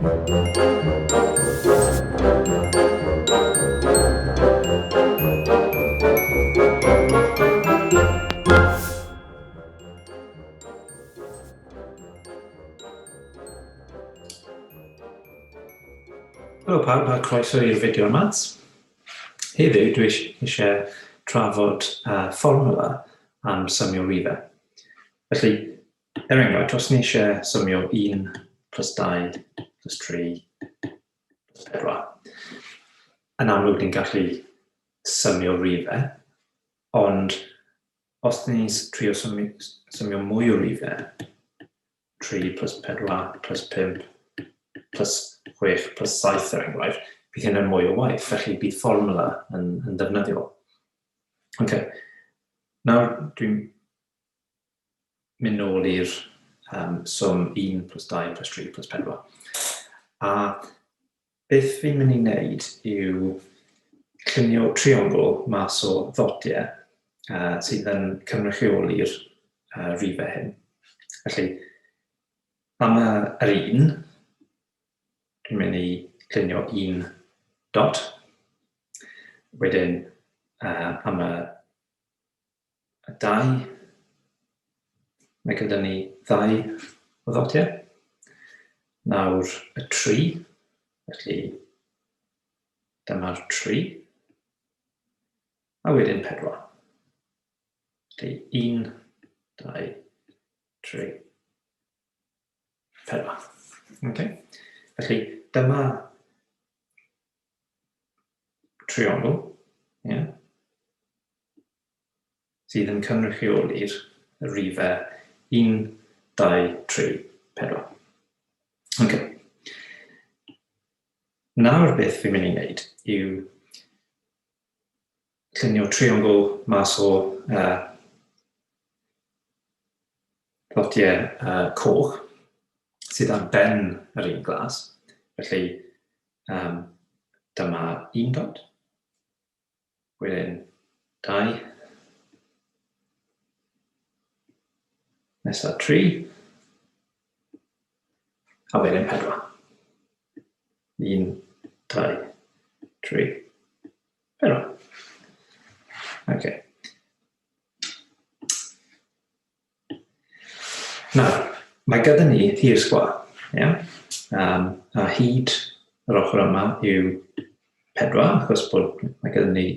Helo pawb a croeso i'r fideo maths. Heddiw dwi eisiau trafod uh, fformula am symio rifau. Felly, er enghraifft, os ni eisiau symio 1 plus 2 plus 3 plus 4, yn amlwg ni'n gallu symio rifau, ond os ni'n trio symio, symio mwy o rifau, 3 plus 4 plus 5 plus 6 plus 7 er enghraifft, bydd hyn yn mwy o waith, felly bydd fformula yn, yn ddefnyddiol. Ok, nawr dwi'n mynd nôl i'r um, swm 1 plus 2 plus 3 plus 4. A Beth fi'n mynd i wneud yw llunio triongl mas o ddotiau uh, sydd yn cynrychioli'r uh, rifau hyn. Felly, am y, yr un, dwi'n mynd i llunio un dot. Wedyn, uh, am y A dau. Mae gyda ni ddau o ddotiau. Nawr y tri, felly dyma'r tri. A wedyn pedwar. Felly un, dau, tri, pedwar. Okay. Felly dyma triongl, yeah, sydd yn cynrychioli'r rifau 1, 2, 3, 4. Okay. Nawr beth fi'n mynd i wneud yw llunio triongl mas o uh, plotiau uh, coch sydd ar ben yr un glas. Felly um, dyma un dot, wedyn dau, nesaf tri, a wedyn pedwar. Un, dau, tri, pedwar. Okay. Nawr, mae gyda ni hir sgwâr, yeah? um, a hyd yr ochr yma yw 4, achos bod mae gyda ni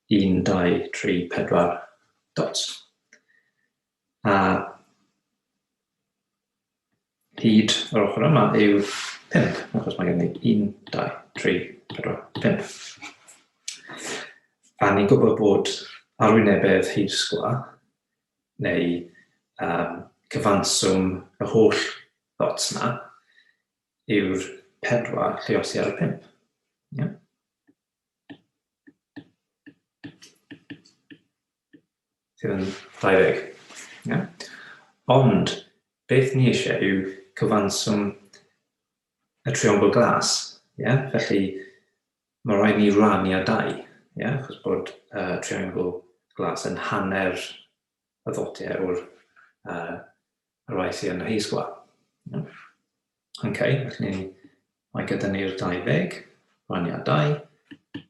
1, 2, 3, 4 dots. A hyd yr ochr yma yw 5, achos mae gen i 1, 2, 3, 4, 5. A ni'n gwybod bod arwynebedd hyd sgwâr, neu um, cyfanswm y holl ddots na, yw'r 4 lluosi ar y 5. Yeah? Sydd yn 20. Yeah? Ond, beth ni eisiau yw cyfanswm y triongl glas. Yeah? Felly, mae rhaid ni rannu â 2, yeah? achos bod uh, triongl glas yn hanner y ddotiau o'r uh, y rhai sydd yn y heisgwar. Yeah? Ok, felly mae gyda ni'r 20, rannu â 2,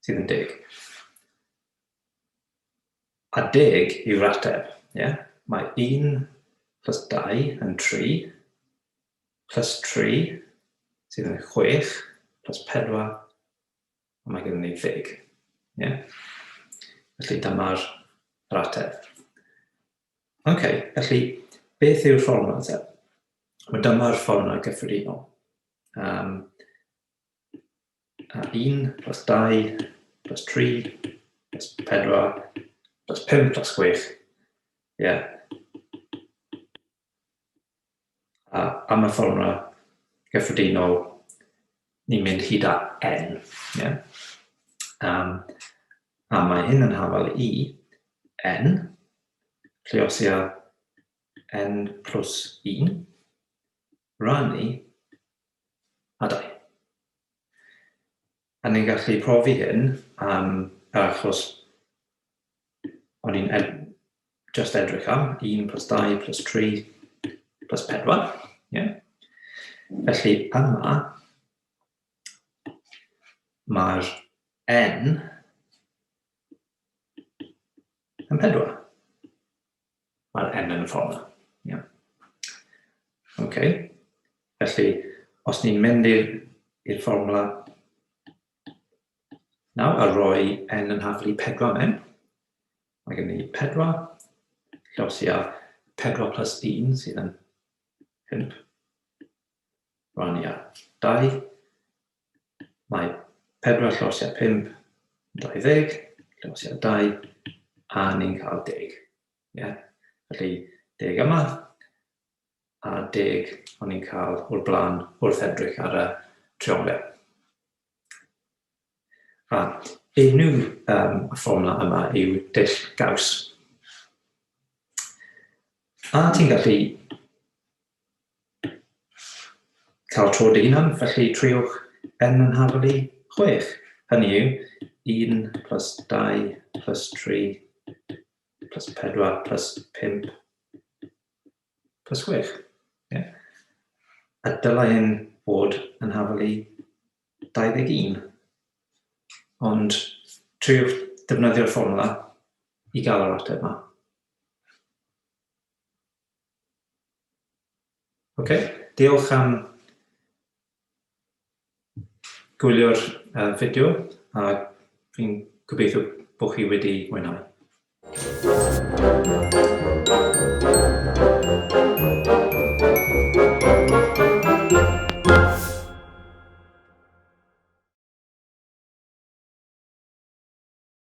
sydd yn deg. A deg yw'r ateb. Yeah? Mae 1 plus 2 yn 3, plus 3 sydd yn 6, plus 4, a mae gyda ni ddeg. Yeah? Felly dyma'r ateb. Ok, felly beth yw'r fformula te? Wel, dyma'r fformula gyffredinol. Um, a 1 plus 2 plus 3 plus 4 plus 5 plus 6. Yeah. A am y fformula gyffredinol, ni'n mynd hyd at n. Yeah? Um, a mae hyn yn hafal i n, lluosi â n plus 1, rannu a 2. A ni'n gallu profi hyn am yr achos o'n i'n ed just edrych am 1 plus 2 plus 3 plus 4. Yeah. Felly yma, mae'r n yn 4. Mae'r n yn y ffordd yna. Yeah. Okay. Felly, os ni'n mynd i'r fformwla nawr a rhoi n yn haflu 4 mewn, mae gen i 4, llosi ar 4 plus 1 sydd yn 5, rannu ar 2, mae 4 llosi ar 5 20, llosi ar 2, a ni'n cael 10. Yeah? Felly, 10 yma, a 10 o'n i'n cael o'r blaen wrth edrych ar y trionglau. A enw y fformwla yma yw dull Gauss. A ti'n gallu cael tro dy hunan, felly triwch n yn haflu 6. Hynny yw 1 plus 2 plus 3 plus 4 plus 5 plus 6. Yeah. A dylai hyn fod yn haflu 21. Ond triwch defnyddio'r fformwla i gael yr ateb yma. Ok, diolch am gwylio'r fideo a fi'n gobeithio bod chi wedi mwynhau.